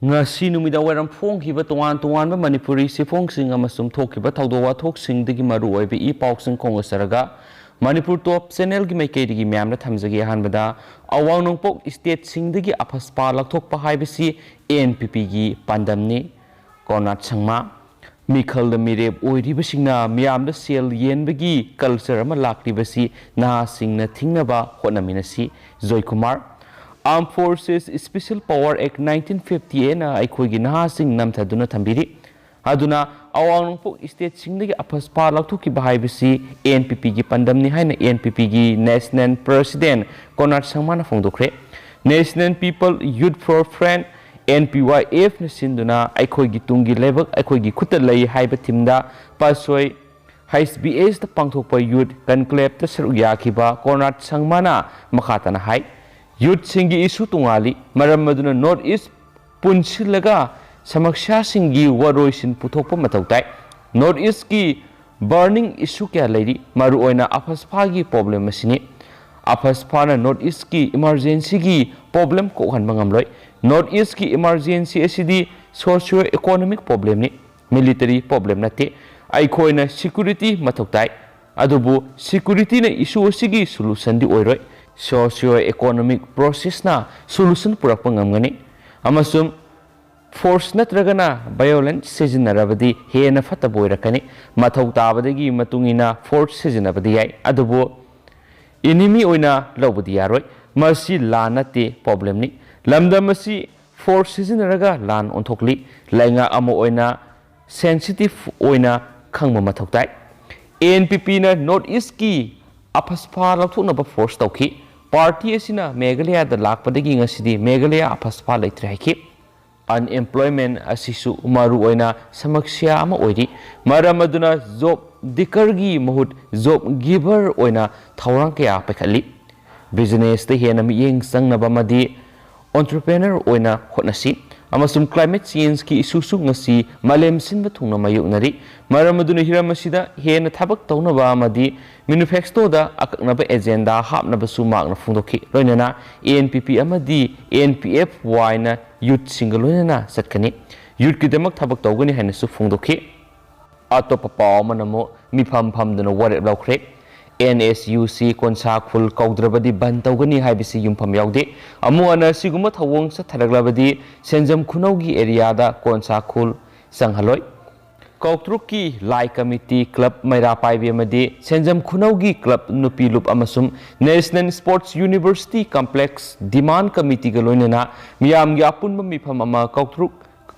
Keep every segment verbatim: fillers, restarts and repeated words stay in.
ꯉꯁꯤ ꯅꯨꯃꯤꯗꯥꯡ ꯋꯥꯏꯔꯝ ꯐꯣꯡꯈꯤꯕ ꯇꯣꯉꯥꯟ ꯇꯣꯉꯥꯟꯕ ꯃꯅꯤꯄꯨꯔꯤ ꯆꯦꯐꯣꯡꯁꯤꯡ ꯑꯃꯁꯨꯡ ꯊꯣꯛꯈꯤꯕ ꯊꯧꯗꯣꯛ ꯋꯥꯊꯣꯛꯁꯤꯡꯗꯒꯤ ꯃꯔꯨꯑꯣꯏꯕ ꯏ ꯄꯥꯎꯁꯤꯡ ꯈꯣꯡꯗꯥꯖꯔꯒ, ꯃꯅꯤꯄꯨꯔ ꯇꯣꯞ ꯆꯦꯅꯦꯜꯒꯤ ꯃꯥꯏꯀꯩꯗꯒꯤ ꯃꯌꯥꯝꯗ ꯊꯝꯖꯒꯦ꯫ ꯑꯍꯥꯟꯕꯗ, ꯑꯋꯥꯡ ꯅꯣꯡꯄꯣꯛ ꯁ꯭ꯇꯦꯠꯁꯤꯡꯗꯒꯤ ꯑꯐꯁꯄꯥ ꯂꯧꯊꯣꯛꯄ ꯍꯥꯏꯕꯁꯤ ꯑꯦꯟ ꯄꯤ ꯄꯤꯒꯤ ꯄꯥꯟꯗꯝꯅꯤ꯫ ꯀꯣꯔꯅꯥꯠ ꯁꯪꯃꯥ꯫ ꯃꯤꯈꯜꯗ ꯃꯤꯔꯦꯞ ꯑꯣꯏꯔꯤꯕꯁꯤꯡꯅ ꯃꯤꯌꯥꯝꯗ ꯁꯦꯜ ꯌꯦꯟꯕꯒꯤ ꯀꯜꯆꯔ ꯑꯃ ꯂꯥꯛꯂꯤꯕꯁꯤ ꯅꯍꯥꯁꯤꯡꯅ ꯊꯤꯡꯅꯕ ꯍꯣꯠꯅꯃꯤꯟꯅꯁꯤ꯫ Joykumar. Armed Forces Special Power Act nineteen fifty eight ꯅ ꯑꯩꯈꯣꯏꯒꯤ ꯅꯍꯥꯁꯤꯡ ꯅꯝꯊꯗꯨꯅ ꯊꯝꯕꯤꯔꯤ꯫ ꯑꯗꯨꯅ ꯑꯋꯥꯡ ꯅꯣꯡꯄꯣꯛ ꯁ꯭ꯇꯦꯠꯁꯤꯡꯗꯒꯤ ꯑꯐꯁꯄꯥ ꯂꯧꯊꯣꯛꯈꯤꯕ ꯍꯥꯏꯕꯁꯤ ꯑꯦꯟ ꯄꯤ ꯄꯤꯒꯤ ꯄꯥꯟꯗꯝꯅꯤ ꯍꯥꯏꯅ ꯑꯦꯟ ꯄꯤ ꯄꯤꯒꯤ ꯅꯦꯁꯅꯦꯜ ꯄ꯭ꯔꯁꯤꯗꯦꯟ ꯀꯣꯔꯅꯥꯠ ꯁꯪꯃꯥꯅ ꯐꯣꯡꯗꯣꯛꯈ꯭ꯔꯦ꯫ National People Youth for Friend, N P Y F ꯅ ꯁꯤꯟꯗꯨꯅ ꯑꯩꯈꯣꯏꯒꯤ ꯇꯨꯡꯒꯤ ꯂꯩꯕꯥꯛ ꯑꯩꯈꯣꯏꯒꯤ ꯈꯨꯠꯇ ꯂꯩ ꯍꯥꯏꯕ ꯊꯤꯝꯗ ꯄꯥꯠꯁꯣꯏ ꯍꯩꯆ ꯕꯤ ꯑꯦꯁꯇ ꯄꯥꯡꯊꯣꯛꯄ ꯌꯨꯠ ꯀꯟꯀ꯭ꯂꯦꯞꯇ ꯁꯔꯨꯛ ꯌꯥꯈꯤꯕ ꯀꯣꯔꯅꯥꯠ ꯁꯪꯃꯥꯅ ꯃꯈꯥ ꯇꯥꯅ ꯍꯥꯏ, ꯌꯨꯠꯁꯤꯡꯒꯤ ꯏꯁꯨ ꯇꯣꯉꯥꯜꯂꯤ, ꯃꯔꯝ ꯑꯗꯨꯅ ꯅꯣꯔꯠ ꯏꯁ ꯄꯨꯟꯁꯤꯜꯂꯒ ꯁꯃꯁ꯭ꯌꯥꯁꯤꯡꯒꯤ ꯋꯥꯔꯣꯏꯁꯤꯟ ꯄꯨꯊꯣꯛꯄ ꯃꯊꯧ ꯇꯥꯏ꯫ ꯅꯣꯔꯠ ꯏꯁꯀꯤ ꯕꯔꯅꯤꯡ ꯏꯁꯨ ꯀꯌꯥ ꯂꯩꯔꯤ, ꯃꯔꯨꯑꯣꯏꯅ ꯑꯐꯁꯐꯥꯒꯤ ꯄ꯭ꯔꯣꯕ꯭ꯂꯦꯝ ꯑꯁꯤꯅꯤ꯫ ꯑꯐꯁꯐꯥꯅ ꯅꯣꯔꯠ ꯏꯁꯀꯤ ꯏꯃꯥꯔꯖꯦꯟꯁꯤꯒꯤ ꯄ꯭ꯔꯣꯕ꯭ꯂꯦꯝ ꯀꯣꯛꯍꯟꯕ ꯉꯝꯂꯣꯏ꯫ ꯅꯣꯔꯠ ꯏꯁꯀꯤ ꯏꯃꯥꯔꯖꯦꯟꯁꯤ ꯑꯁꯤꯗꯤ ꯁꯣꯁꯤꯌꯣ ꯏꯀꯣꯅꯣꯃꯤꯛ ꯄ꯭ꯔꯣꯕ꯭ꯂꯦꯝꯅꯤ, ꯃꯤꯂꯤꯇꯔꯤ ꯄ꯭ꯔꯣꯕ꯭ꯂꯦꯝ ꯅꯠꯇꯦ꯫ ꯑꯩꯈꯣꯏꯅ ꯁꯦꯀ꯭ꯌꯨꯔꯤꯇꯤ ꯃꯊꯧ ꯇꯥꯏ, ꯑꯗꯨꯕꯨ ꯁꯦꯀ꯭ꯌꯨꯔꯤꯇꯤꯅ ꯏꯁꯨ ꯑꯁꯤꯒꯤ ꯁꯣꯂꯨꯁꯟꯗꯤ ꯑꯣꯏꯔꯣꯏ꯫ ꯁꯣꯁꯤꯌꯣ ꯏꯀꯣꯅꯣꯃꯤꯛ ꯄ꯭ꯔꯣꯁꯦꯁꯅ ꯁꯣꯂꯨꯁꯟ ꯄꯨꯔꯛꯄ ꯉꯝꯒꯅꯤ, ꯑꯃꯁꯨꯡ ꯐꯣꯔꯁ ꯅꯠꯇ꯭ꯔꯒꯅ ꯚꯥꯏꯑꯣꯂꯦꯟꯁ ꯁꯤꯖꯤꯟꯅꯔꯕꯗꯤ ꯍꯦꯟꯅ ꯐꯠꯇꯕ ꯑꯣꯏꯔꯛꯀꯅꯤ꯫ ꯃꯊꯧ ꯇꯥꯕꯗꯒꯤ ꯃꯇꯨꯡ ꯏꯟꯅ ꯐꯣꯔꯁ ꯁꯤꯖꯤꯟꯅꯕꯗꯤ ꯌꯥꯏ, ꯑꯗꯨꯕꯨ ꯏꯅꯤꯃꯤ ꯑꯣꯏꯅ ꯂꯧꯕꯗꯤ ꯌꯥꯔꯣꯏ꯫ ꯃꯁꯤ ꯂꯥꯟ ꯅꯠꯇꯦ, ꯄ꯭ꯔꯣꯕ꯭ꯂꯦꯝꯅꯤ꯫ ꯂꯝꯗꯝ ꯑꯁꯤ ꯐꯣꯔꯁ ꯁꯤꯖꯤꯟꯅꯔꯒ ꯂꯥꯟ ꯑꯣꯟꯊꯣꯛꯂꯤ꯫ ꯂꯩꯉꯥꯛ ꯑꯃ ꯑꯣꯏꯅ ꯁꯦꯟꯁꯤꯇꯤꯚ ꯑꯣꯏꯅ ꯈꯪꯕ ꯃꯊꯧ ꯇꯥꯏ꯫ ꯑꯦꯟ ꯄꯤ ꯄꯤꯅ ꯅꯣꯔꯠ ꯏꯁꯀꯤ ꯑꯐꯁꯐꯥ ꯂꯧꯊꯣꯛꯅꯕ ꯐꯣꯔꯁ ꯇꯧꯈꯤ꯫ ꯄꯥꯔꯇꯤ ꯑꯁꯤꯅ ꯃꯦꯘꯥꯂꯌꯥꯗ ꯂꯥꯛꯄꯗꯒꯤ ꯉꯁꯤꯗꯤ ꯃꯦꯘꯥꯂꯌꯥ ꯑꯐꯁꯐꯥ ꯂꯩꯇ꯭ꯔꯦ ꯍꯥꯏꯈꯤ꯫ ꯑꯟꯑꯦꯝꯄ꯭ꯂꯣꯏꯃꯦꯟ ꯑꯁꯤꯁꯨ ꯃꯔꯨꯑꯣꯏꯅ ꯁꯃꯁ꯭ꯌꯥ ꯑꯃ ꯑꯣꯏꯔꯤ, ꯃꯔꯝ ꯑꯗꯨꯅ ꯖꯣꯕ ꯗꯤꯀꯔꯒꯤ ꯃꯍꯨꯠ ꯖꯣꯕ ꯒꯤꯚꯔ ꯑꯣꯏꯅ ꯊꯧꯔꯥꯡ ꯀꯌꯥ ꯄꯥꯏꯈꯠꯂꯤ꯫ ꯕꯤꯖꯤꯅꯦꯁꯇ ꯍꯦꯟꯅ ꯃꯤꯠꯌꯦꯡ ꯆꯪꯅꯕ ꯑꯃꯗꯤ ꯑꯣꯟꯇꯔꯄ꯭ꯔꯦꯅꯔ ꯑꯣꯏꯅ ꯍꯣꯠꯅꯁꯤ꯫ ꯑꯃꯁꯨꯡ climate changeꯀꯤ issueꯁꯨ ꯉꯁꯤ ꯃꯥꯂꯦꯝ ꯁꯤꯟꯕ ꯊꯨꯡꯅ ꯃꯥꯌꯣꯛꯅꯔꯤ꯫ ꯃꯔꯝ ꯑꯗꯨꯅ ꯍꯤꯔꯝ ꯑꯁꯤꯗ ꯍꯦꯟꯅ ꯊꯕꯛ ꯇꯧꯅꯕ ꯑꯃꯗꯤ manifestoꯗ ꯑꯀꯛꯅꯕ agenda ꯍꯥꯞꯅꯕꯁꯨ ꯃꯍꯥꯛꯅ ꯐꯣꯡꯗꯣꯛꯈꯤ꯫ ꯂꯣꯏꯅꯅ N P P ꯑꯃꯗꯤ N P F Yꯅ youthꯁꯤꯡꯒ ꯂꯣꯏꯅꯅ ꯆꯠꯀꯅꯤ꯫ Youthꯀꯤꯗꯃꯛ ꯊꯕꯛ ꯇꯧꯒꯅꯤ ꯍꯥꯏꯅꯁꯨ ꯐꯣꯡꯗꯣꯛꯈꯤ꯫ ꯑꯇꯣꯞꯄ ꯄꯥꯎ ꯑꯃꯅ ꯑꯃꯨꯛ ꯃꯤꯐꯝ ꯐꯝꯗꯨꯅ ꯋꯥꯔꯦꯞ ꯂꯧꯈ꯭ꯔꯦ꯫ N S U C ꯀꯣꯟꯁꯥ ꯈꯨꯜ ꯀꯧꯗ꯭ꯔꯕꯗꯤ ꯕꯟ ꯇꯧꯒꯅꯤ ꯍꯥꯏꯕꯁꯤ ꯌꯨꯝꯐꯝ ꯌꯥꯎꯗꯦ꯫ ꯑꯃꯨꯛ ꯍꯟꯅ ꯑꯁꯤꯒꯨꯝꯕ ꯊꯧꯑꯣꯡ ꯆꯠꯊꯔꯛꯂꯕꯗꯤ ꯁꯦꯟꯖꯝ ꯈꯨꯅꯧꯒꯤ areaꯗ ꯀꯣꯟꯁꯥ ꯈꯨꯜ ꯆꯪꯍꯜꯂꯣꯏ꯫ ꯀꯧꯇ꯭ꯔꯨꯛꯀꯤ ꯂꯥꯏ ꯀꯃꯤꯇꯤ, club ꯃꯩꯔꯥ ꯄꯥꯏꯕꯤ ꯑꯃꯗꯤ ꯁꯦꯟꯖꯝ ꯈꯨꯅꯧꯒꯤ club ꯅꯨꯄꯤ ꯂꯨꯞ ꯑꯃꯁꯨꯡ National Sports University Complex demand committeeꯒ ꯂꯣꯏꯅꯅ ꯃꯤꯌꯥꯝꯒꯤ ꯑꯄꯨꯟꯕ ꯃꯤꯐꯝ ꯑꯃ ꯀꯧꯇ꯭ꯔꯨꯛ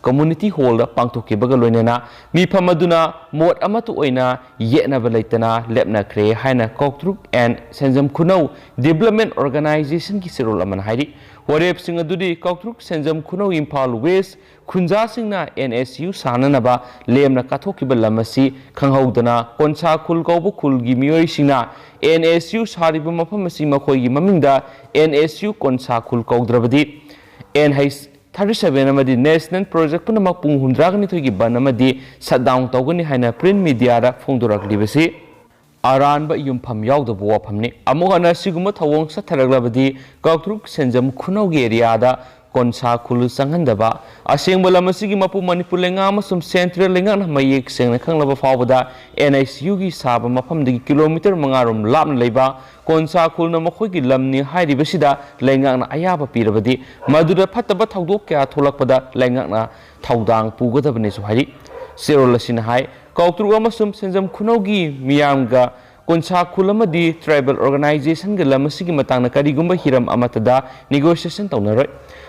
community hallꯗ ꯄꯥꯡꯊꯣꯛꯈꯤꯕꯒ ꯂꯣꯏꯅꯅ ꯃꯤꯐꯝ ꯑꯗꯨꯅ ꯃꯣꯠ ꯑꯃꯠꯇ ꯑꯣꯏꯅ ꯌꯦꯠꯅꯕ ꯂꯩꯇꯅ ꯂꯦꯞꯅꯈ꯭ꯔꯦ ꯍꯥꯏꯅ ꯀꯧꯇ꯭ꯔꯨꯛ and ꯁꯦꯟꯖꯝ ꯈꯨꯅꯧ Development Organizationꯒꯤ ꯆꯦꯔꯣꯜ ꯑꯃꯅ ꯍꯥꯏꯔꯤ꯫ ꯋꯥꯔꯦꯞꯁꯤꯡ ꯑꯗꯨꯗꯤ ꯀꯧꯇ꯭ꯔꯨꯛ, ꯁꯦꯟꯖꯝ ꯈꯨꯅꯧ, Imphal West ꯈꯨꯟꯖꯥꯁꯤꯡꯅ N S U ꯁꯥꯅꯅꯕ ꯂꯦꯝꯅ ꯀꯠꯊꯣꯛꯈꯤꯕ ꯂꯝ ꯑꯁꯤ ꯈꯪꯍꯧꯗꯅ ꯀꯣꯟꯁꯥ ꯈꯨꯜ ꯀꯧꯕ ꯈꯨꯜꯒꯤ ꯃꯤꯑꯣꯏꯁꯤꯡꯅ N S U ꯁꯥꯔꯤꯕ ꯃꯐꯝ ꯑꯁꯤ ꯃꯈꯣꯏꯒꯤ ꯃꯃꯤꯡꯗ N S U ꯀꯣꯟꯁꯥ ꯈꯨꯜ ꯀꯧꯗ꯭ꯔꯕꯗꯤ N H thirty seven ꯑꯃꯗꯤ National Project ꯄꯨꯝꯅꯃꯛ ꯄꯨꯡ ꯍꯨꯝꯗ꯭ꯔꯥꯒ ꯅꯤꯊꯣꯏꯒꯤ ꯕꯟ ꯑꯃꯗꯤ shutdown ꯇꯧꯒꯅꯤ ꯍꯥꯏꯅ print mediaꯗ ꯐꯣꯡꯗꯣꯔꯛꯂꯤꯕꯁꯤ ꯑꯔꯥꯟꯕ ꯌꯨꯝꯐꯝ ꯌꯥꯎꯗꯕ ꯋꯥꯐꯝꯅꯤ꯫ ꯑꯃꯨꯛ ꯍꯟꯅ ꯑꯁꯤꯒꯨꯝꯕ ꯊꯧꯑꯣꯡ ꯆꯠꯊꯔꯛꯂꯕꯗꯤ ꯀꯧꯇ꯭ꯔꯨꯛ ꯁꯦꯟꯖꯝ ꯈꯨꯅꯧꯒꯤ areaꯗ ꯀꯣꯟꯁꯥ ꯈꯨꯜ ꯆꯪꯍꯟꯗꯕ, ꯑꯁꯦꯡꯕ ꯂꯝ ꯑꯁꯤꯒꯤ ꯃꯄꯨ ꯃꯅꯤꯄꯨꯔ ꯂꯩꯉꯥꯛ ꯑꯃꯁꯨꯡ central ꯂꯩꯉꯥꯛꯅ ꯃꯌꯦꯛ ꯁꯦꯡꯅ ꯈꯪꯂꯕ ꯐꯥꯎꯕꯗ N S Uꯒꯤ ꯁꯥꯕ ꯃꯐꯝꯗꯒꯤ kilometre ꯃꯉꯥ ꯔꯣꯝ ꯂꯥꯞꯅ ꯂꯩꯕ ꯀꯣꯟꯁꯥ ꯈꯨꯜꯅ ꯃꯈꯣꯏꯒꯤ ꯂꯝꯅꯤ ꯍꯥꯏꯔꯤꯕꯁꯤꯗ ꯂꯩꯉꯥꯛꯅ ꯑꯌꯥꯕ ꯄꯤꯔꯕꯗꯤ ꯃꯗꯨꯗ ꯐꯠꯇꯕ ꯊꯧꯗꯣꯛ ꯀꯌꯥ ꯊꯣꯛꯂꯛꯄꯗ ꯂꯩꯉꯥꯛꯅ ꯊꯧꯗꯥꯡ ꯄꯨꯒꯗꯕꯅꯤꯁꯨ ꯍꯥꯏꯔꯤ꯫ ꯆꯦꯔꯣꯜ ꯑꯁꯤꯅ ꯍꯥꯏ, ꯀꯧꯇ꯭ꯔꯨꯛ ꯑꯃꯁꯨꯡ ꯁꯦꯟꯖꯝ ꯈꯨꯅꯧꯒꯤ ꯃꯤꯌꯥꯝꯒ ꯀꯣꯟꯁꯥ ꯈꯨꯜ ꯑꯃꯗꯤ tribal organizationꯒ ꯂꯝ ꯑꯁꯤꯒꯤ ꯃꯇꯥꯡꯗ ꯀꯔꯤꯒꯨꯝꯕ ꯍꯤꯔꯝ ꯑꯃꯠꯇꯗ negotiation ꯇꯧꯅꯔꯣꯏ꯫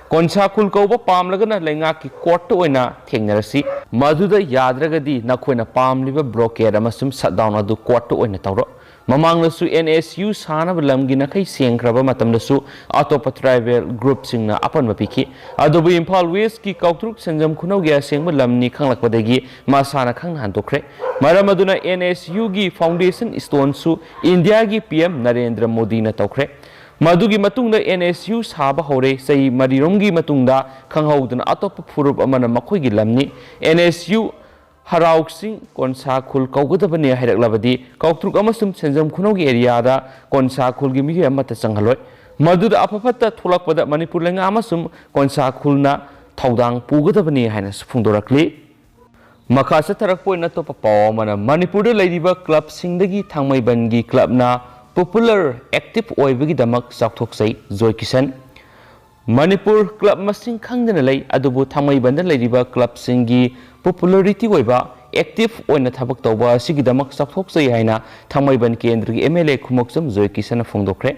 ꯀꯣꯟꯁꯥ ꯈꯨꯜ ꯀꯧꯕ ꯄꯥꯝꯂꯒꯅ ꯂꯩꯉꯥꯛꯀꯤ courtꯇ ꯑꯣꯏꯅ ꯊꯦꯡꯅꯔꯁꯤ꯫ ꯃꯗꯨꯗ ꯌꯥꯗ꯭ꯔꯒꯗꯤ ꯅꯈꯣꯏꯅ ꯄꯥꯝꯂꯤꯕ blockade ꯑꯃꯁꯨꯡ shutdown ꯑꯗꯨ courtꯇ ꯑꯣꯏꯅ ꯇꯧꯔꯣ꯫ ꯃꯃꯥꯡꯗꯁꯨ N S U ꯁꯥꯅꯕ ꯂꯝꯒꯤ ꯅꯥꯈꯩ ꯁꯦꯡꯈ꯭ꯔꯕ ꯃꯇꯝꯗꯁꯨ ꯑꯇꯣꯞꯄ tribal groupꯁꯤꯡꯅ ꯑꯄꯟꯕ ꯄꯤꯈꯤ꯫ ꯑꯗꯨꯕꯨ ꯏꯝꯐꯥꯜ Westꯀꯤ ꯀꯧꯇ꯭ꯔꯨꯛ ꯁꯦꯟꯖꯝ ꯈꯨꯅꯧꯒꯤ ꯑꯁꯦꯡꯕ ꯂꯝꯅꯤ ꯈꯪꯂꯛꯄꯗꯒꯤ ꯃꯁꯥꯅ ꯈꯪꯅ ꯍꯟꯗꯣꯛꯈ꯭ꯔꯦ꯫ ꯃꯔꯝ ꯑꯗꯨꯅ N S Uꯒꯤ foundation stoneꯁꯨ ꯏꯟꯗꯤꯌꯥꯒꯤ P M ꯅꯔꯦꯟꯗ꯭ꯔ ꯃꯣꯗꯤꯅ ꯇꯧꯈ꯭ꯔꯦ꯫ ꯃꯗꯨꯒꯤ ꯃꯇꯨꯡꯗ ꯑꯦꯟ ꯑꯦꯁ ꯌꯨ ꯁꯥꯕ ꯍꯧꯔꯦ꯫ ꯆꯍꯤ ꯃꯔꯤꯔꯣꯝꯒꯤ ꯃꯇꯨꯡꯗ ꯈꯪꯍꯧꯗꯅ ꯑꯇꯣꯞꯄ ꯐꯨꯔꯨꯞ ꯑꯃꯅ ꯃꯈꯣꯏꯒꯤ ꯂꯝꯅꯤ꯫ ꯑꯦꯟ ꯑꯦꯁ ꯌꯨ ꯍꯔꯥꯎꯁꯤꯡ ꯀꯣꯟꯁꯥ ꯈꯨꯜ ꯀꯧꯒꯗꯕꯅꯤ ꯍꯥꯏꯔꯛꯂꯕꯗꯤ ꯀꯥꯎꯇ꯭ꯔꯨꯛ ꯑꯃꯁꯨꯡ ꯁꯦꯟꯖꯝ ꯈꯨꯅꯧꯒꯤ ꯑꯦꯔꯤꯌꯥꯗ ꯀꯣꯟꯁꯥ ꯈꯨꯜꯒꯤ ꯃꯤꯑꯣꯏ ꯑꯃꯠꯇ ꯆꯪꯍꯜꯂꯣꯏ꯫ ꯃꯗꯨꯗ ꯑꯐ ꯐꯠꯇ ꯊꯣꯛꯂꯛꯄꯗ ꯃꯅꯤꯄꯨꯔ ꯂꯩꯉꯥꯛ ꯑꯃꯁꯨꯡ ꯀꯣꯟꯁꯥ ꯈꯨꯜꯅ ꯊꯧꯗꯥꯡ ꯄꯨꯒꯗꯕꯅꯤ ꯍꯥꯏꯅꯁꯨ ꯐꯣꯡꯗꯣꯔꯛꯂꯤ꯫ ꯃꯈꯥ ꯆꯠꯊꯔꯛꯄ ꯑꯣꯏꯅ ꯑꯇꯣꯞꯄ ꯄꯥꯎ ꯑꯃꯅ, ꯃꯅꯤꯄꯨꯔꯗ ꯂꯩꯔꯤꯕ ꯀ꯭ꯂꯕꯁꯤꯡꯗꯒꯤ ꯊꯥꯡꯃꯩꯕꯟꯒꯤ ꯀ꯭ꯂꯕꯅ ꯄꯣꯄꯨꯂꯔ ꯑꯦꯛꯇꯤꯚ ꯑꯣꯏꯕꯒꯤꯗꯃꯛ ꯆꯥꯎꯊꯣꯛꯆꯩ, ꯖꯣꯏ ꯀꯤꯁꯟ꯫ ꯃꯅꯤꯄꯨꯔ ꯀ꯭ꯂꯕ ꯃꯁꯤꯡ ꯈꯪꯗꯅ ꯂꯩ, ꯑꯗꯨꯕꯨ ꯊꯥꯡꯃꯩꯕꯟꯗ ꯂꯩꯔꯤꯕ ꯀ꯭ꯂꯕꯁꯤꯡꯒꯤ ꯄꯣꯄꯨꯂꯔꯤꯇꯤ ꯑꯣꯏꯕ, ꯑꯦꯛꯇꯤꯚ ꯑꯣꯏꯅ ꯊꯕꯛ ꯇꯧꯕ ꯑꯁꯤꯒꯤꯗꯃꯛ ꯆꯥꯎꯊꯣꯛꯆꯩ ꯍꯥꯏꯅ ꯊꯥꯡꯃꯩꯕꯟ ꯀꯦꯟꯗ꯭ꯔꯒꯤ ꯑꯦꯝ ꯑꯦꯜ ꯑꯦ ꯈꯨꯃꯣꯛꯆꯝ ꯖꯣꯏ ꯀꯤꯁꯟꯅ ꯐꯣꯡꯗꯣꯛꯈ꯭ꯔꯦ꯫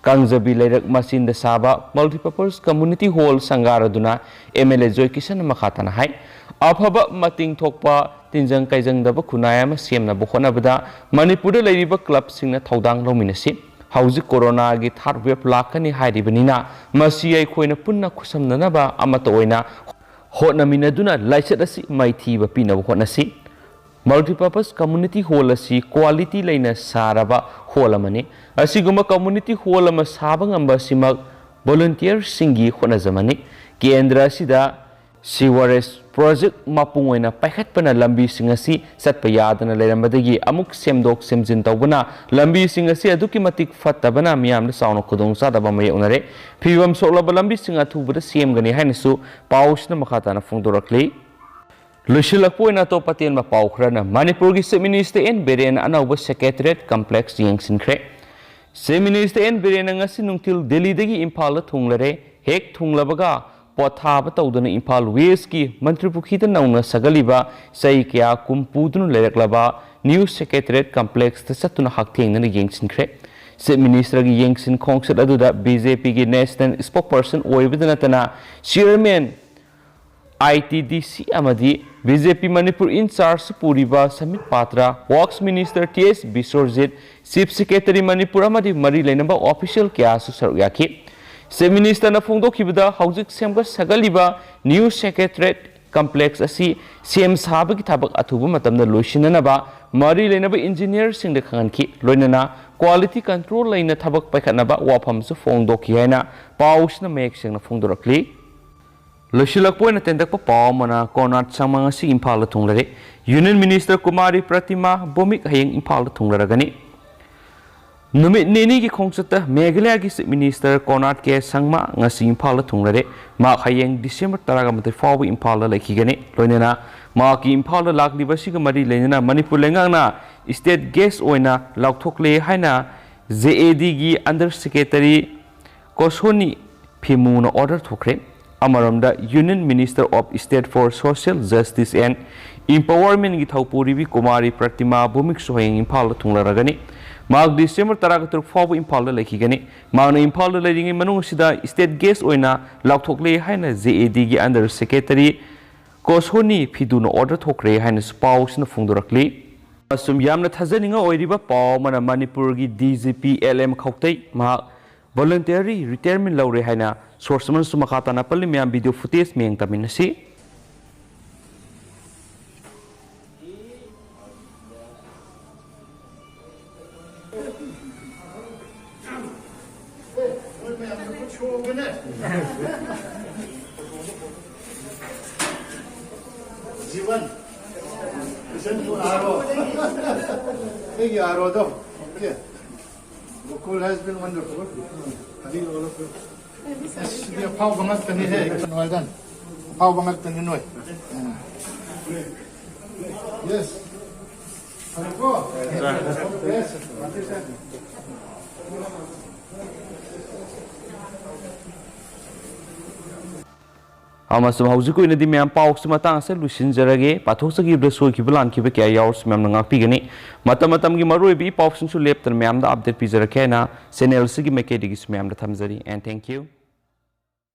ꯀꯥꯡꯖꯕꯤ ꯂꯩꯔꯛ ꯃꯆꯤꯟꯗ ꯁꯥꯕ ꯃꯜꯇꯤꯄꯔꯄꯁ ꯀꯝꯃꯨꯅꯤꯇꯤ ꯍꯣꯜ ꯁꯪꯒꯥꯔꯗꯨꯅ ꯑꯦꯝ ꯑꯦꯜ ꯑꯦ ꯖꯣꯏ ꯀꯤꯁꯟꯅ ꯃꯈꯥ ꯇꯥꯅ ꯍꯥꯏ, ꯑꯐꯕ ꯃꯇꯤꯡ ꯊꯣꯛꯄ ꯇꯤꯟꯖꯪ ꯀꯥꯏꯖꯪꯗꯕ ꯈꯨꯟꯅꯥꯏ ꯑꯃ ꯁꯦꯝꯅꯕ ꯍꯣꯠꯅꯕꯗ ꯃꯅꯤꯄꯨꯔꯗ ꯂꯩꯔꯤꯕ ꯀ꯭ꯂꯕꯁꯤꯡꯅ ꯊꯧꯗꯥꯡ ꯂꯧꯃꯤꯟꯅꯁꯤ꯫ ꯍꯧꯖꯤꯛ ꯀꯣꯔꯣꯅꯥꯒꯤ ꯊꯥꯔꯠ ꯋꯦꯕ ꯂꯥꯛꯀꯅꯤ ꯍꯥꯏꯔꯤꯕꯅꯤꯅ ꯃꯁꯤ ꯑꯩꯈꯣꯏꯅ ꯄꯨꯟꯅ ꯈꯨꯠꯁꯝꯅꯅꯕ ꯑꯃꯠꯇ ꯑꯣꯏꯅ ꯍꯣꯠꯅꯃꯤꯟꯅꯗꯨꯅ ꯂꯥꯏꯆꯠ ꯑꯁꯤ ꯃꯥꯏꯊꯤꯕ ꯄꯤꯅꯕ ꯍꯣꯠꯅꯁꯤ꯫ ꯃꯜꯇꯤꯄꯔꯄꯁ ꯀꯝꯃꯨꯅꯤꯇꯤ ꯍꯣꯜ ꯑꯁꯤ ꯀ꯭ꯋꯥꯂꯤꯇꯤ ꯂꯩꯅ ꯁꯥꯔꯕ ꯍꯣꯜ ꯑꯃꯅꯤ꯫ ꯑꯁꯤꯒꯨꯝꯕ ꯀꯝꯃꯨꯅꯤꯇꯤ ꯍꯣꯜ ꯑꯃ ꯁꯥꯕ ꯉꯝꯕ ꯑꯁꯤꯃꯛ ꯚꯣꯂꯨꯟꯇꯤꯌꯔꯁꯤꯡꯒꯤ ꯍꯣꯠꯅꯖꯃꯅꯤ꯫ ꯀꯦꯟꯗ꯭ꯔ ꯑꯁꯤꯗ ꯁꯤꯋꯔꯦꯖ ꯄ꯭ꯔꯣꯖꯦꯛ ꯃꯄꯨꯡ ꯑꯣꯏꯅ ꯄꯥꯏꯈꯠꯄꯅ ꯂꯝꯕꯤꯁꯤꯡ ꯑꯁꯤ ꯆꯠꯄ ꯌꯥꯗꯅ ꯂꯩꯔꯝꯕꯗꯒꯤ ꯑꯃꯨꯛ ꯁꯦꯝꯗꯣꯛ ꯁꯦꯝꯖꯤꯟ ꯇꯧꯕꯅ ꯂꯝꯕꯤꯁꯤꯡ ꯑꯁꯤ ꯑꯗꯨꯛꯀꯤ ꯃꯇꯤꯛ ꯐꯠꯇꯕꯅ ꯃꯤꯌꯥꯝꯗ ꯆꯥꯎꯅ ꯈꯨꯗꯣꯡꯆꯥꯗꯕ ꯃꯥꯌꯣꯛꯅꯔꯦ꯫ ꯐꯤꯕꯝ ꯁꯣꯛꯂꯕ ꯂꯝꯕꯤꯁꯤꯡ ꯑꯊꯨꯕꯗ ꯁꯦꯝꯒꯅꯤ ꯍꯥꯏꯅꯁꯨ ꯄꯥꯎꯁꯤꯅ ꯃꯈꯥ ꯇꯥꯅ ꯐꯣꯡꯗꯣꯔꯛꯂꯤ꯫ ꯂꯣꯏꯁꯤꯜꯂꯛꯄ ꯑꯣꯏꯅ ꯑꯇꯣꯞꯄ ꯑꯇꯦꯟꯕ ꯄꯥꯎ ꯈꯔꯅ, ꯃꯅꯤꯄꯨꯔꯒꯤ ꯆꯤꯐ ꯃꯤꯅꯤꯁꯇꯔ ꯑꯦꯟ ꯕꯤꯔꯦꯟꯅ ꯑꯅꯧꯕ secretariat complex ꯌꯦꯡꯁꯤꯟꯈ꯭ꯔꯦ꯫ Chief minister and ꯕꯤꯔꯦꯟꯅ ꯉꯁꯤ ꯅꯨꯡꯊꯤꯜ ꯗꯤꯜꯂꯤꯗꯒꯤ ꯏꯝꯐꯥꯜꯗ ꯊꯨꯡꯂꯔꯦ꯫ ꯍꯦꯛ ꯊꯨꯡꯂꯕꯒ ꯄꯣꯊꯥꯕ ꯇꯧꯗꯨꯅ ꯏꯝꯐꯥꯜ ꯋꯦꯁꯀꯤ ꯃꯟꯇ꯭ꯔꯤ ꯄꯨꯈ꯭ꯔꯤꯗ ꯅꯧꯅ ꯁꯥꯒꯠꯂꯤꯕ ꯆꯍꯤ ꯀꯌꯥ ꯀꯨꯝ ꯄꯨꯗꯨꯅ ꯂꯩꯔꯛꯂꯕ ꯅ꯭ꯌꯨ ꯁꯦꯀ꯭ꯔꯦꯇꯔꯤꯌꯦꯠ ꯀꯝꯄ꯭ꯂꯦꯛꯁꯇ ꯆꯠꯇꯨꯅ ꯍꯛꯊꯦꯡꯅꯅ ꯌꯦꯡꯁꯤꯟꯈ꯭ꯔꯦ꯫ ꯆꯤꯐ ꯃꯤꯅꯤꯁꯇꯔꯒꯤ ꯌꯦꯡꯁꯤꯟ ꯈꯣꯡꯆꯠ ꯑꯗꯨꯗ ꯕꯤ ꯖꯦ ꯄꯤꯒꯤ ꯅꯦꯁꯅꯦꯜ ꯁ꯭ꯄꯣꯛꯄꯔꯁꯟ ꯑꯣꯏꯕꯗ ꯅꯠꯇꯅ ꯆꯤꯌꯔꯃꯦꯟ ꯑꯥꯏ ꯇꯤ ꯗꯤ ꯁꯤ ꯑꯃꯗꯤ ꯕꯤ ꯖꯦ ꯄꯤ ꯃꯅꯤꯄꯨꯔ ꯏꯟꯆꯥꯔꯖ ꯄꯨꯔꯤꯕ ꯁꯃꯤꯠ ꯄꯥꯇ꯭ꯔ, ꯋꯥꯔꯛꯁ ꯃꯤꯅꯤꯁꯇꯔ ꯇꯤ ꯑꯦꯁ ꯕꯤꯁ꯭ꯋꯔꯖꯤꯠ, ꯆꯤꯐ ꯁꯦꯀ꯭ꯔꯦꯇꯔꯤ ꯃꯅꯤꯄꯨꯔ ꯑꯃꯗꯤ ꯃꯔꯤ ꯂꯩꯅꯕ ꯑꯣꯐꯤꯁꯤꯌꯦꯜ ꯀꯌꯥꯁꯨ ꯁꯔꯨꯛ ꯌꯥꯈꯤ꯫ ꯆꯤꯐ ꯃꯤꯅꯤꯁꯇꯔꯅ ꯐꯣꯡꯗꯣꯛꯈꯤꯕꯗ, ꯍꯧꯖꯤꯛ ꯁꯦꯝꯒꯠ ꯁꯥꯒꯠꯂꯤꯕ ꯅ꯭ꯌꯨ ꯁꯦꯀ꯭ꯔꯦꯇꯔꯤꯌꯦꯠ ꯀꯝꯄ꯭ꯂꯦꯛꯁ ꯑꯁꯤ ꯁꯦꯝ ꯁꯥꯕꯒꯤ ꯊꯕꯛ ꯑꯊꯨꯕ ꯃꯇꯝꯗ ꯂꯣꯏꯁꯤꯟꯅꯅꯕ ꯃꯔꯤ ꯂꯩꯅꯕ ꯏꯟꯖꯤꯅꯤꯌꯔꯁꯤꯡꯗ ꯈꯪꯍꯟꯈꯤ꯫ ꯂꯣꯏꯅꯅ ꯀ꯭ꯋꯥꯂꯤꯇꯤ ꯀꯟꯇ꯭ꯔꯣꯜ ꯂꯩꯅ ꯊꯕꯛ ꯄꯥꯏꯈꯠꯅꯕ ꯋꯥꯐꯝꯁꯨ ꯐꯣꯡꯗꯣꯛꯈꯤ ꯍꯥꯏꯅ ꯄꯥꯎꯁꯤꯅ ꯃꯌꯦꯛ ꯁꯦꯡꯅ ꯐꯣꯡꯗꯣꯔꯛꯂꯤ꯫ ꯂꯣꯏꯁꯤꯜꯂꯛꯄ ꯑꯣꯏꯅ ꯇꯦꯟꯇꯛꯄ ꯄꯥꯎ ꯑꯃꯅ, ꯀꯣꯔꯅꯥꯠ ꯁꯪꯃꯥꯡ ꯑꯁꯤ ꯏꯝꯐꯥꯜꯗ ꯊꯨꯡꯂꯔꯦ꯫ ꯌꯨꯅꯤꯌꯟ ꯃꯤꯅꯤꯁꯇꯔ ꯀꯨꯃꯥꯔꯤ ꯄ꯭ꯔꯇꯤꯃꯥ ꯚꯧꯃꯤꯛ ꯍꯌꯦꯡ ꯏꯝꯐꯥꯜꯗ ꯊꯨꯡꯂꯔꯒꯅꯤ꯫ ꯅꯨꯃꯤꯠ ꯅꯤꯅꯤꯒꯤ ꯈꯣꯡꯆꯠꯇ ꯃꯦꯘꯥꯂꯌꯥꯒꯤ ꯆꯤꯐ ꯃꯤꯅꯤꯁꯇꯔ ꯀꯣꯔꯅꯥꯠ ꯀꯦ ꯁꯪꯃꯥ ꯉꯁꯤ ꯏꯝꯐꯥꯜꯗ ꯊꯨꯡꯂꯔꯦ꯫ ꯃꯍꯥꯛ ꯍꯌꯦꯡ ꯗꯤꯁꯦꯝꯕꯔ ꯇꯔꯥꯃꯥꯊꯣꯏ ꯐꯥꯎꯕ ꯏꯝꯐꯥꯜꯗ ꯂꯩꯈꯤꯒꯅꯤ꯫ ꯂꯣꯏꯅꯅ ꯃꯍꯥꯛꯀꯤ ꯏꯝꯐꯥꯜꯗ ꯂꯥꯛꯂꯤꯕ ꯑꯁꯤꯒ ꯃꯔꯤ ꯂꯩꯅꯅ ꯃꯅꯤꯄꯨꯔ ꯂꯩꯉꯥꯛꯅ ꯁ꯭ꯇꯦꯠ ꯒꯦꯁ ꯑꯣꯏꯅ ꯂꯥꯎꯊꯣꯛꯂꯦ ꯍꯥꯏꯅ ꯖꯦ ꯑꯦ ꯗꯤꯒꯤ ꯑꯟꯗꯔ ꯁꯦꯀ꯭ꯔꯦꯇꯔꯤ ꯀꯣꯁꯣꯅꯤ ꯐꯤꯃꯨꯅ ꯑꯣꯔꯗꯔ ꯊꯣꯛꯈ꯭ꯔꯦ꯫ ꯑꯃꯔꯣꯝꯗ, Union Minister of State for Social Justice and Empowermentꯒꯤ ꯊꯧꯄꯨꯔꯤꯕꯤ Kumari ꯄ꯭ꯔꯇꯤꯃꯥ ꯚꯧꯃꯤꯛꯁꯨ ꯍꯌꯦꯡ ꯏꯝꯐꯥꯜꯗ ꯊꯨꯡꯂꯔꯒꯅꯤ꯫ ꯃꯍꯥꯛ ꯗꯤꯁꯦꯝꯕꯔ ꯇꯔꯥꯇꯔꯨꯛ ꯐꯥꯎꯕ ꯏꯝꯐꯥꯜꯗ ꯂꯩꯈꯤꯒꯅꯤ꯫ ꯃꯍꯥꯛꯅ ꯏꯝꯐꯥꯜꯗ ꯂꯩꯔꯤꯉꯩ ꯃꯅꯨꯡ ꯑꯁꯤꯗ ꯁ꯭ꯇꯦꯠ ꯒꯦꯁ ꯑꯣꯏꯅ ꯂꯥꯎꯊꯣꯛꯂꯦ ꯍꯥꯏꯅ ꯖꯦ ꯑꯦ ꯗꯤꯒꯤ ꯑꯟꯗꯔ ꯁꯦꯀ꯭ꯔꯦꯇꯔꯤ ꯀꯣꯁꯣꯅꯤ ꯐꯤꯗꯨꯅ ꯑꯣꯔꯗꯔ ꯊꯣꯛꯈ꯭ꯔꯦ ꯍꯥꯏꯅꯁꯨ ꯄꯥꯎꯁꯤꯅ ꯐꯣꯡꯗꯣꯔꯛꯂꯤ꯫ ꯑꯃꯁꯨꯡ ꯌꯥꯝꯅ ꯊꯥꯖꯅꯤꯡꯉꯥꯏ ꯑꯣꯏꯔꯤꯕ ꯄꯥꯎ ꯑꯃꯅ, ꯃꯅꯤꯄꯨꯔꯒꯤ D G P L M ꯈꯧꯇꯩ, ꯃꯍꯥꯛ voluntary retirement ꯂꯧꯔꯦ ꯍꯥꯏꯅ ꯁꯣꯔꯁ ꯑꯃꯅꯁꯨ ꯃꯈꯥ ꯇꯥꯅ ꯄꯜꯂꯤ꯫ ꯃꯌꯥꯝ ꯚꯤꯗꯤꯑꯣ ꯐꯨꯇꯦꯖ ꯃꯌꯦꯡ ꯇꯝꯃꯤꯟꯅꯁꯤ꯫ Jiban, listen to R O. ꯑꯩꯒꯤ ꯑꯥꯔ ꯑꯣꯗꯣ꯫ Okay. Gokul has been wonderful. Having all of you. ꯑꯁ, ꯁꯤꯗꯤ ꯑꯐꯥꯎꯕ ꯉꯥꯛꯇꯅꯤꯍꯦ꯫ Well done. ꯑꯐꯥꯎꯕ ꯉꯥꯛꯇꯅꯤ ꯅꯣꯏ꯫ Yes. ꯐꯔꯦꯀꯣ? Yes. ꯑꯃꯁꯨꯡ ꯍꯧꯖꯤꯛ ꯑꯣꯏꯅꯗꯤ ꯃꯌꯥꯝ ꯄꯥꯎꯁꯤ ꯃꯇꯥꯡ ꯑꯁꯤꯗ ꯂꯣꯏꯁꯤꯟꯖꯔꯒꯦ꯫ ꯄꯥꯊꯣꯛꯆꯈꯤꯕꯗ ꯁꯣꯏꯈꯤꯕ ꯂꯥꯟꯈꯤꯕ ꯀꯌꯥ ꯌꯥꯎꯔꯁꯨ ꯃꯌꯥꯝꯅ ꯉꯥꯛꯄꯤꯒꯅꯤ꯫ ꯃꯇꯝ ꯃꯇꯝꯒꯤ ꯃꯔꯨꯑꯣꯏꯕ ꯏ ꯄꯥꯎꯁꯤꯡꯁꯨ ꯂꯦꯞꯇꯅ ꯃꯌꯥꯝꯗ ꯑꯞꯗꯦꯠ ꯄꯤꯖꯔꯛꯀꯦ ꯍꯥꯏꯅ ꯆꯦꯅꯦꯜ ꯑꯁꯤꯒꯤ ꯃꯥꯏꯀꯩꯗꯒꯤꯁꯨ ꯃꯌꯥꯝꯗ ꯊꯝꯖꯔꯤ꯫ And thank you.